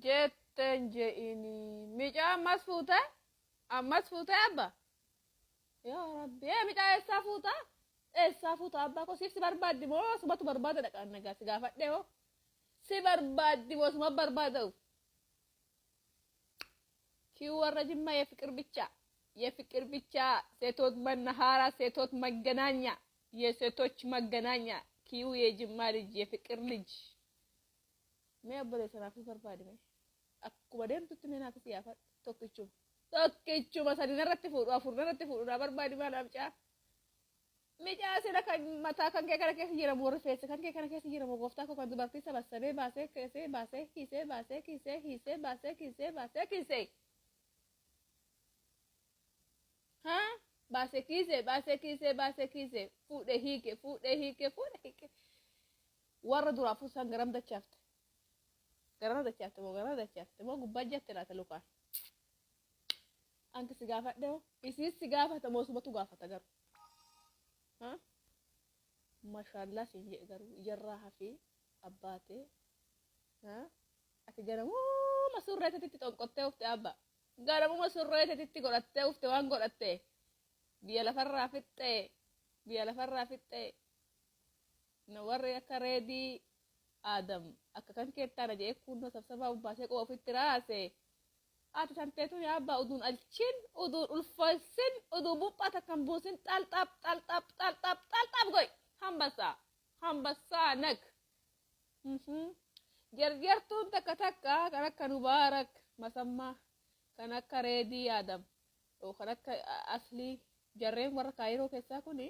Jetten je'ini micaa ammas fuute ammas fuute abba yaa rabbi ee micaa eessaa fuuta eessaa fuuta abbaa koo siif si barbaaddi moo sumatu barbaada dhaqaan nagaa si gaafadhe hoo si barbaaddi moo suma barbaada kiu warra jimma የፍቅር ብቻ የፍቅር ብቻ ሴቶች መናሃራ ሴቶች መገናኛ የሴቶች መገናኛ ኪው የጅማ ልጅ የፍቅር ልጅ mee obboleessa naafis barbaadi mee akkuma deemtutti mee naafis yaafadhu tokkichuma tokkichuma sadi narratti fuudhu afur narratti fuudhu naa barbaadi maal amcaa micaa sila kan mataa kan kee kana keessa jiramu rifeensa kan kee kana keessa jiramu gooftaa koo kan dubartii sabassabee baasee kiisee baasee kiisee baasee kiisee hiisee baasee kiisee baasee kiisee ha baasee kiisee baasee kiisee baasee kiisee fuudhe hiike fuudhe hiike fuudhe hiike warra duraa fuusaan garam dachaafte garana dachaafte moo garana dachaafte moo gubbaa jette laata lukaan anki si gaafadhe hoo isiis si gaafata moo sumatu gaafata garuu ha mashaallaa siin jedhe garuu ijarraa hafii abbaatee ha ati ganamuma surree tetitti xonqottee ufte abba ganamuma surree tetitti godhattee ufte waan godhatte biyya lafarraa fixxee biyya lafarraa fixxee na warri akka reedii Aadam akka kan keettaana je'ee kuunnoo sabsabaa ubbaasee quba ofitti raase. Ati tanteetu yaa abbaa uduun alchin, uduun ulfeessin, uduu buphaa takka hin buusin xaal xaap xaal xaap xaal xaap xaal xaap goy. Hambassaa. Hambassaa nag. Jarjartuun takka takka kan akka Mubaarak Masammaa, kan akka Reedii Aadam, kan akka Aslii jarreen warra Kaayiroo keessaa kuni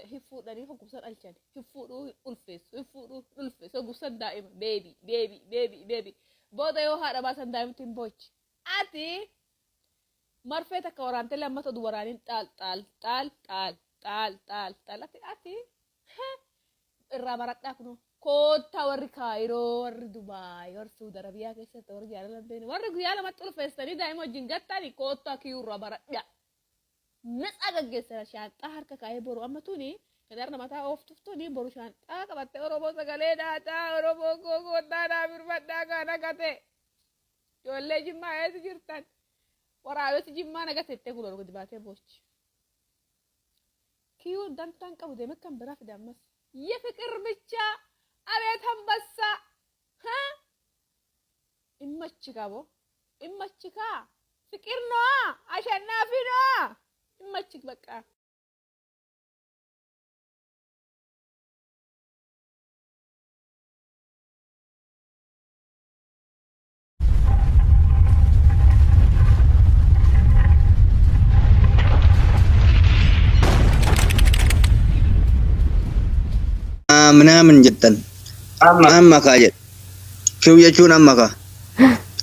hin fuudhanii hoggubsan dhalchan hin fuudhuu hin ulfeessu hin fuudhuu hin ulfeessu hoggubsan daa'ima beebii beebii beebii beebii booda yoo haadha baasan daa'imti hin boochi ati marfee takka waraantee lammata odu waraaniin xaal xaal xaal xaal xaal xaal xaal ati ati irraa baradhaa kunoo koottaa warri kaayiroo warri dubaay warri suudi arabiyaa keessatti warri jaalala hin beekne warri guyyaa lamatti ulfeessanii daa'ima wajjin gattani koottaa kiyyuu irraa baradhaa. Natsaa gaggeessera shaanxaa harka kaa'ee boru amma tuni kan har'a mataa ooftuuf tuni boru shaanxaa qabattee Oromoo sagalee dhaataa Oromoo koo koottaa naa birmadhaa kaa nagate ijoollee jimmaa eessa jirtan waraabessi jimmaa nagate jettee kun ol gadi baatee boochi. Kiyuun dantaan qabu deeme kan biraa fide ammas. Yefiqir bichaa abeet hambassaa haa Immachikaa boo. Immachikaa. Fiqir noa. Ashannaafi noa. Immachik baqqaa. Minaamin jettan. Amma kaa jedhe. Kiw jechuun amma kaa.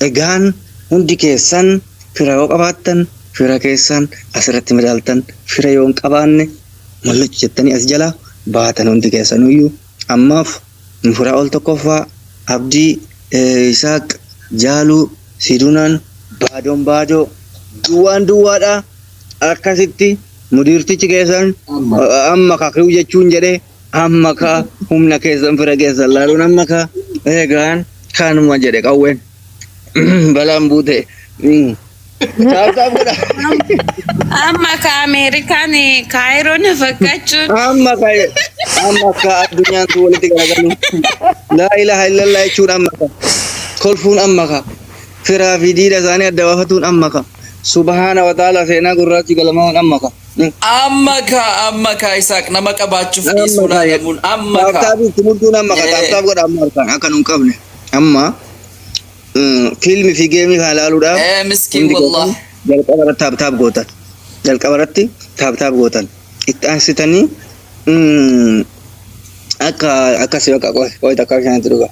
Egaan hundi keessan fira yoo qabaattan fira keessan asirratti madaaltan fira yoo hin qabaanne mallachu jettanii as jala baatan hundi keessanuyyuu ammaaf Firaa'ol tokkoffaa Abdii Isaaq Jaaluu Siduunaan baadoon baadoo duwwaan duwwaadha akkasitti mudiirtichi keessan amma kaa kiw jechuun jedhe Amma kaa humna keessan fira keessan laaluun amma kaa eegaan kanuma jedhe qawween balaan buute. Taap taap godha. Amma ka Ameerikaan Kaayiroo na fakkaachuun. Amma kaa amma kaa addunyaan tun walitti garagalu. Laa ilaaha illallah jechuun amma kaa kolfuun amma kaa firaa fi diina isaanii adda baafatuun amma kaa subhaana wa ta'ala seenaa gurraachi galmaa'uun amma kaa. Amma kaa amma kaa Isaaq nama qabaachuuf Amma dhiisuu kaa laalamuun amma kaa. taaptaabii itti murtuun amma kaa Eh, taaptaap godha amma harkaan akka nun qabne amma fiilmii fi geemii kana ilaaluudhaaf Eh, miskiin hundi keessan wallah. jalqaba irratti taaptaap gootan jalqaba irratti taaptaap gootan itti aansitanii akka akkasii bakka qoy qoy takka bishaanitti dhuga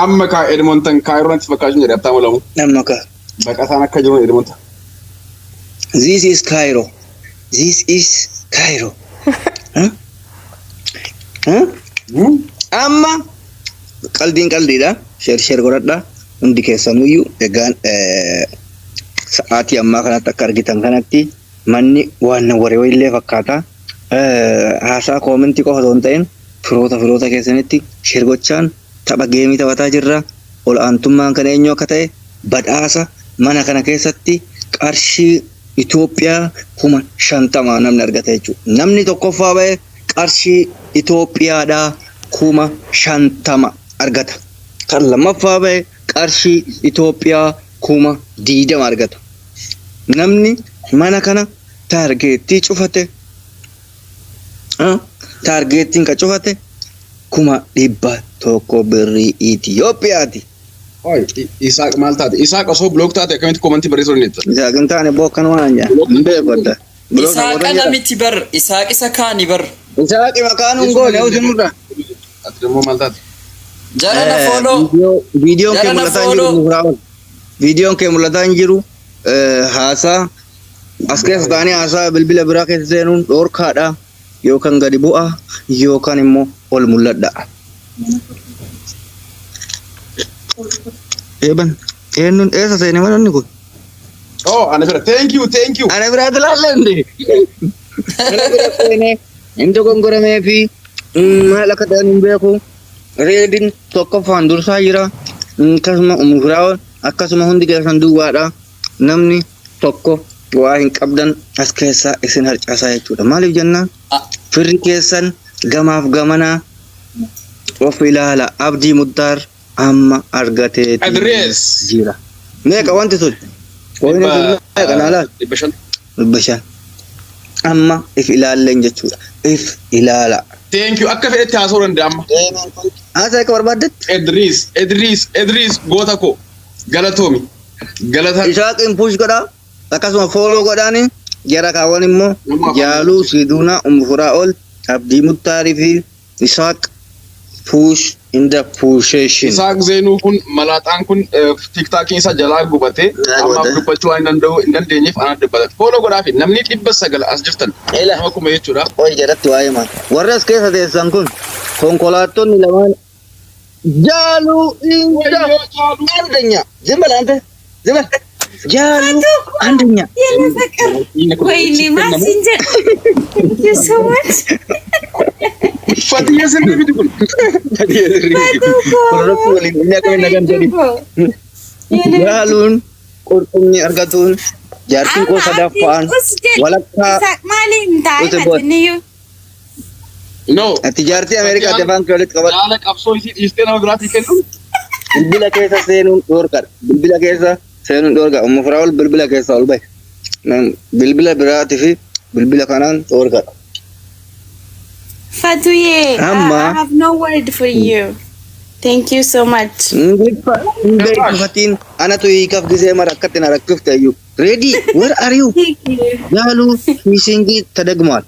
Amma kaa Edmonton Kaayiroo natti fakkaachuu jedhe Abtaamu Lamuu. amma kaa Baqataan akka jiru Edmonton. This is Cairo. This is Cairo. Huh? Huh? Amma qaldiin qaldiidha. Sheer sheer godhadha. Hundi keessanuyyuu egaan sa'aatii ammaa kanatti akka argitan kanatti manni waan na waree wayillee fakkaata. Haasaa koomentii qofa osoo hin ta'in firoota firoota keessanitti sheer gochaan tapha geemii taphataa jirra. Ol aantummaan kan eenyu akka ta'e badhaasa mana kana keessatti qarshii Itoophiyaa 50,000 namni argata jechuudha. Namni tokkoffaa ba'e qarshii Itoophiyaadhaa 50,000 argata. Kan lammaffaa ba'e qarshii Itoophiyaa 20,000 argata. Namni mana kana taargeettii cufate, taargeettiin kan cufate 100,000 birrii Itoophiyaati. Oi, Isaaq maal taate? Isaaq osoo block taate akkamitti commentii barreessuu dandeetta? Isaaq hin taane boo akkana waan jaa. Hin beeku adda. Block na Isaaqa godhan jedha. namiti bar. Isaaq isa kaani bar. Isaaqi maqaan hin goone hawsi nurra. Ati immoo maal taate? Jara na follow. Viidiyoon kee Jara na mul'ataa hin jiru follow. Mufraa'ol. Viidiyoon kee mul'ataa hin jiru. Haasaa as keessa taa'anii haasaa bilbila biraa keessa seenuun dhoorkaadha. Yookaan gadi bu'a yookaan immoo ol mul'adha. Eeban eenyuun eessa seene manni kun? Oh, ana bira. Thank you, thank you. Ana biraatti laallee Ana bira seenee inni dogongoramee fi maal akka ta'an hin beeku. Reedin tokkoffaan dursaa jira. Akkasuma Umufiraawwan akkasuma hundi keessan duwwaadha. Namni tokko waa hin qabdan as keessaa isin harcaasaa jechuudha. Maaliif jennaan firri keessan gamaaf gamanaa of ilaala. Abdii Muttaar amma argateeti Adrees. jira. Meeqa wanti sun? Wayini sun meeqa naa laal? 500. 500. Amma if ilaalleen jechuudha. If ilaala. Thank you. Akka fedhetti haasa'uu danda'a amma. Haasaa akka barbaaddetti. Idris, Idris, Idris goota koo. Galatoomi. Galata. Isaaqiin push godhaa. Akkasuma follow godhaani. Jara kaawwan immoo Jaaluu Siduunaa Umfuraa'ol Abdii Muttaarii fi Isaaq push in the pushation. Isaaq Zeenuu kun malaaxaan kun tiktaakiin isaa jalaa gubate Jalaa ammaaf gubate. dubbachuu waan hin danda'u hin dandeenyeef anaan dubbata. Follow godhaafi namni 900 as jirtan Ila. nama kuma jechuudha. Qoy jalatti waa'ee maal? Warri as keessa teessan kun konkolaattonni lamaan Jaaluu inda Wayyoo Jaaluu. አንደኛ ዝም በል አንተ ዝም በል ጃሉ አንደኛ የኔ ፍቅር ወይኔ ማሲንጀር thank you so much. Fatiyya sirrii miti kun. Fatiyya sirrii miti kun. Kororoftuu waliin inni akkamiin nagan jedhi. Jaaluun qurxummii argatuun jaartiin koo sadaffaan walakkaa Isaaq maali hin taa'in Uti bood. ati niyyuu. No. Ati jaartii Ameerikaatti afaan kee walitti qabadhu. Jaala qabsoo isii dhiistee nama biraatii kennuun. Bilbila keessa seenuun dhoorkadha. Bilbila keessa seenuun dhoorka. Ummu Firaa'ol bilbila keessa ol bahi. Bilbila biraatii fi bilbila kanaan dhoorkadha. Fatuye, Amma- I have no word for you. Thank you so much. Ingiliffa hin beektu fatiin anatu hiikaaf gisee mara akkatti na rakkifte iyyuu. Ready, where are you? Thank you. Jaaluu miisingii tadagmaal.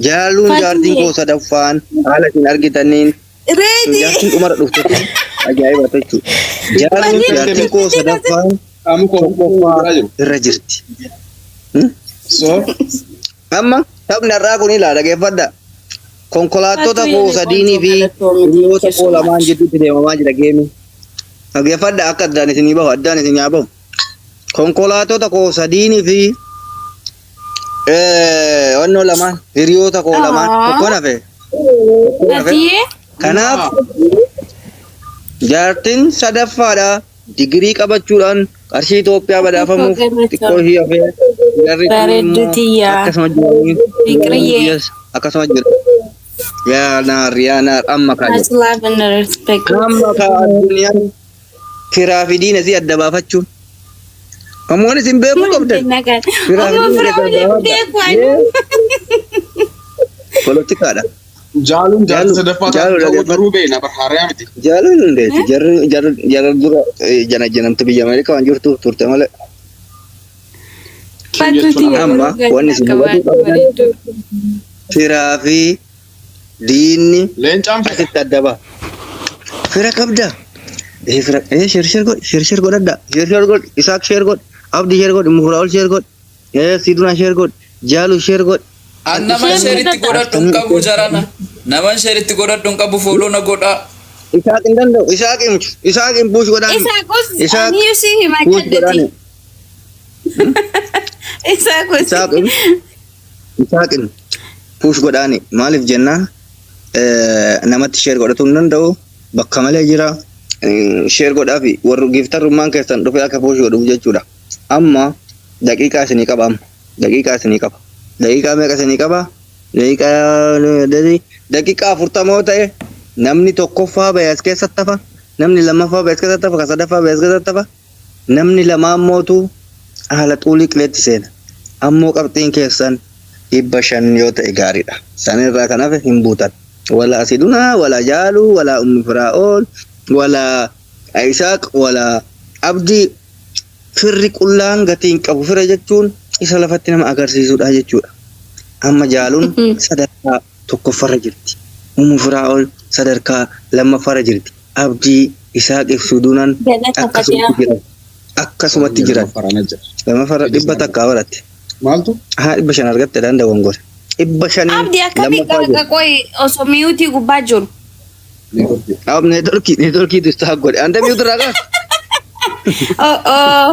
Jaaluun jaartiin koo sadaffaan haala isin argitaniin Ready. jaartiin dhumara dhufte kun ajaa'iba jechuudha. Jaaluun jaartiin koo sadaffaan Qaamu koo tokkoffaa irra jirti. So Amma taphni har'aa kun ilaa dhageeffadha. Konkolaattota koo sadiinii fi hiriyoota koo lamaan jidduutti deemamaa jira geemiin. Dhageeffadha akka addaan isinii bahu addaan isin haa bahu. Konkolaattota koo sadiinii fi wannoo lamaan hiriyoota koo lamaan tokkoon hafe. Tokkoon hafe. Fatuye, Kanaaf jaartiin sadaffaadha. Digirii qabachuudhaan qarshii Itoophiyaa badhaafamuuf xiqqoo ishii hafee jarri kun Bareedduu immoo tiyyaa. akkasuma jiranii Fiqiriyyee. akkasuma jira. Yaa naar yaa naar amma kaa Much love and respect. Amma kaa addunyaan firaa fi diina isii adda baafachuun. Ammoo isin beekuu qabdan. Firaa fi Amma diina firaa adda waliin baafadha. beeku ani. Poolotikaadha. Jaaluun jaartii Jaalu- sadaffaa Jaalu ta'uu dhaggeeffadhu. duruu beekna bar haariyaa miti. Jaaluun hin beektu. Jarri jarri jarri dura jana janamtu biyya Ameerikaa waan jirtuuf turte malee. Fatuuti Amma wanni isin hubachuu qabdan firaa fi diinni Leencaan fedha. asitti adda ba'a. Fira qabda. Ee fira ee share share godhi share share godhadha. Share share godhi Isaaq share godhi Abdi share godhi Mufraa'ol share godhi ee Siduna share godhi Jaalu share godhi. An naman share itti godhadhu hin qabu jarana. Naman share itti godhadhu hin qabu follow na godhaa. Isaaq hin danda'u. Isaaq hin Isaaq hin push godhaan. Isaaqus Isaaq ani si hima push jaddati. godhaani. Isaaqus. Isaaq hin Isaaq hin push godhaani. Maaliif jennaan namatti share godhatuu hin danda'u. Bakka malee jira. Share godhaa fi warri giftarummaan keessan dhufee akka push godhuuf jechuudha. Amma daqiiqaa isinii qaba amma. Daqiiqaa isinii qaba. Daqiiqaa meeqa isinii qaba? Daqiiqaa 40 yoo ta'e, namni tokkoffaa bahe as keessatti hafa. Namni lammaffaa bahe as keessatti hafa. Ka sadaffaa bahe as keessatti hafa. Namni lamaan mootu haala xuulii qileetti seena. Ammoo qabxiin keessan 500 yoo ta'e gaariidha. Sanirraa kan hafe hin buutan. Wala Asidunaa, wala Jaaluu, wala Ummi Firaa'ool, wala Isaaq, wala Abdii. Firri qullaan gatii hin qabu. Fira jechuun isa lafatti nama agarsiisudha jechuudha. Amma Jaaluun sadarkaa tokkoffarra jirti. Ummu Firaa'ool sadarkaa lammaffaarra jirti. Abdii, Isaaqii fi Suduunaan Galata akkasumatti Fatiyaa. jiran. Akkasumatti jiran. Lammaffaarra 100 baratte. Maaltu? Haa, 500 argatte danda gongore. 500n Abdi, akkamii lammaffaa jiru. qaaqa qoyi osoo mute gubbaa jiru. Ab networkii disturb godhe. Ante mute irraa kaas. Oh,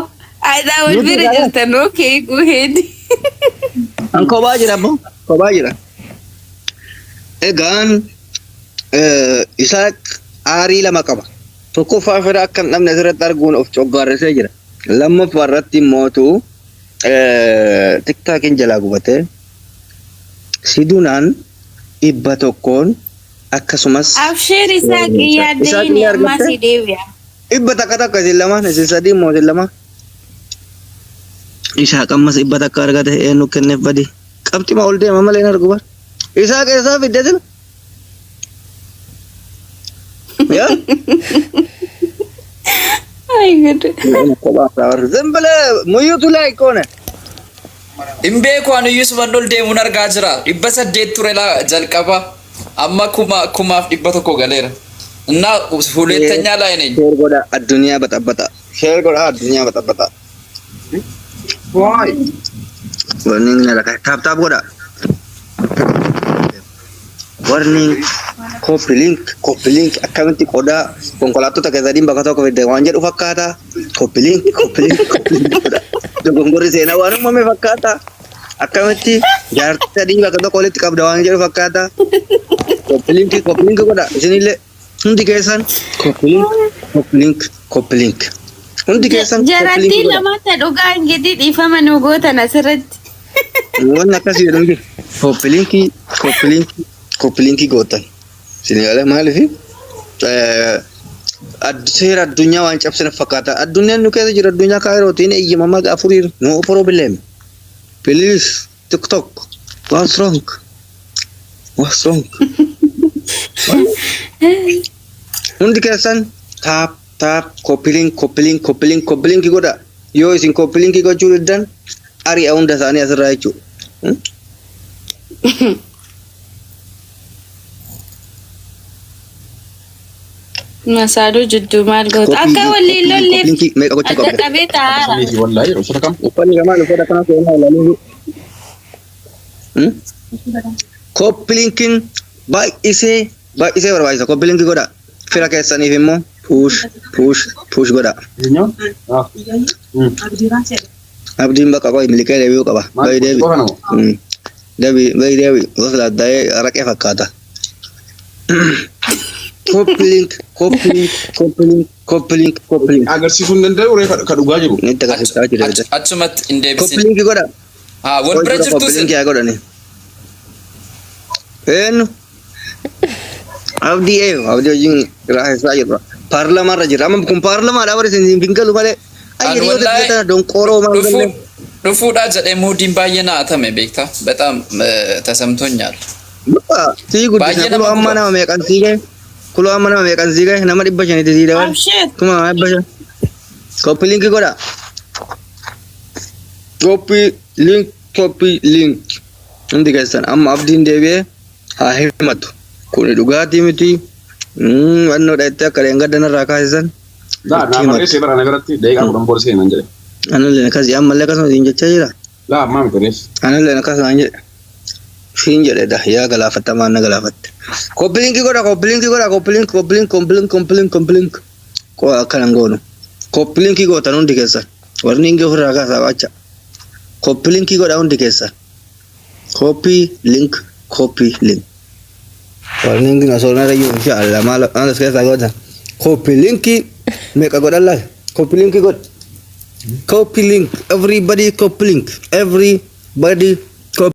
ayidaa wal Mute bira irraa kaas. jirtan, okay, go ahead. An kophaa jira abbo. Kophaa jira. Egaan Isaaq aarii lama qaba. Tokkoffaa, fira akka hin dhabne asirratti arguun of coggaarrisee jira. Lammaffaa irratti immootu TikTokiin jalaa gubatee Sidunaan 100n akkasumas Abshir Isaaq, Isaaq yaaddeeni ni ammaa argatte si deebi'a. 100 takka, isin lamaan, isin sadii immoo, isin lama. Isaaq ammas 100 argate. Eenyu kenneef badi? Qabxima ol deema malee hin argu bar. Isaaq eessaa fidde sila? Yaa? Ay, gud. ዝም ብለህ mute ኡ ላይ ከሆነ Hin beeku, ani iyyuu suman ol deemuun argaa jira. 800 ture laa jalqaba. Amma 1001 galeera. እና ሁለተኛ ላይ ነኝ። Share godha, addunyaa baxabbata. Share godha, addunyaa baxabbata. Why? Warning na laka tap tap godha. Warning, copy link, copy link. Akkamitti qodaa konkolaattota keessaniin bakka tokko fidde waan jedhu fakkaata. Copy link, copy link, copy link godha. Dogongorri seenaa waan uumame fakkaata. Akkamitti jaartii sadii bakka tokko walitti qabda waan jedhu fakkaata. Copy link, copy link godha. Isinillee hundi keessan copy link, copy link, copy link. Hundi keessan copy link Jarattii godha. lamoota dhugaa ingitii dhiifama nu gootan asirratti. Wanni akkasii jedhamu jiru. Copy link, copy link, copy link gootan. Isin yaala maaliif? Seera addunyaa waan cabsine fakkaata. Addunyaan nu keessa jiru addunyaa kaayirootiin eeyyamamaa afuriin, no problem. Please, TikTok, what's wrong? What's wrong? Hundi keessan tap tap, copy link, copy link, copy link, copy link godha. Yoo isin copy link gochuu diddan, ari'a hunda isaanii asirraa jechuudha. Masaaduu jidduu maal goota? Akka waliin lolleef Copy link meeqa gochuu adda qabda? qabee taa'aara. Wallahi, uffata kam? Uffanni lamaan uffata kana seenaa ilaaluu. Copy linkiin baay'isee baay'isee barbaachisa. Copy link godha. Fira keessaniif immoo push push push godha. Eenyu? Ah. Abdiin bakka qoy miliqee deebi'uu qaba. Maal? Bayi deebi. Qofa nama? Deebi, bayi deebi. Gosa ladda'ee raqee fakkaata. Copy link, copy link, copy link, copy link, copy link. Agarsiisuu hin danda'u reefa ka dhugaa jiru. Inni itti agarsiisaa jira. Achumatti hin Copy deebisin. link godha. Haa, wal bira jirtu Copy isin. link haa godhani. Eenyu? Abdii eenyu? Abdii wajjin raasaa jirra. Paarlamaarra jirra. Amma kun paarlamaadha, bara isin hin galu malee. Ani Hiriyoota wallahi biyya tana donqooroo maal galle. Dhufuudha jedhee moodiin baay'ee na atame beektaa. በጣም ተሰምቶኛል። Bakka sii guddisa. Baay'ee Kuloo nama amma guba. nama meeqan sii gahe? Kuloo amma nama meeqan sii gahe? Nama 500tti sii dabale. Abshir. 5,500. Copy link godha. Copy link, copy link. Hundi keessan amma abdiin deebi'ee haa himatu. Kuni dhugaatii miti. Wannoo dhayettee akka dheengadda narraa kaasisan. Laa, Itti naa himatu. barreessee bara na biratti daqiiqaa 10 booda seenan jedhe. Anillee akkasii ammallee akkasuma siin jechaa jira. Laa, ammaa miti reef. Anillee akkasuma jedhe. Siin jedhe da yaa galaafattamaan na galaafatte. Copy link godha, copy link godha, copy link, copy link, copy link, copy link, copy link. Qoo akkanan goonu. Copy link gootan hundi keessan. Warni ingi ofirraa kaasaa bacha. Copy link godha hundi keessan. Copy link, copy link. Warni ingi osoo narra jiru insha Allah maal maal as keessaa gootan. Copy link meeqa godhan laal? Copy link godh. Copy link. Everybody copy link. Everybody.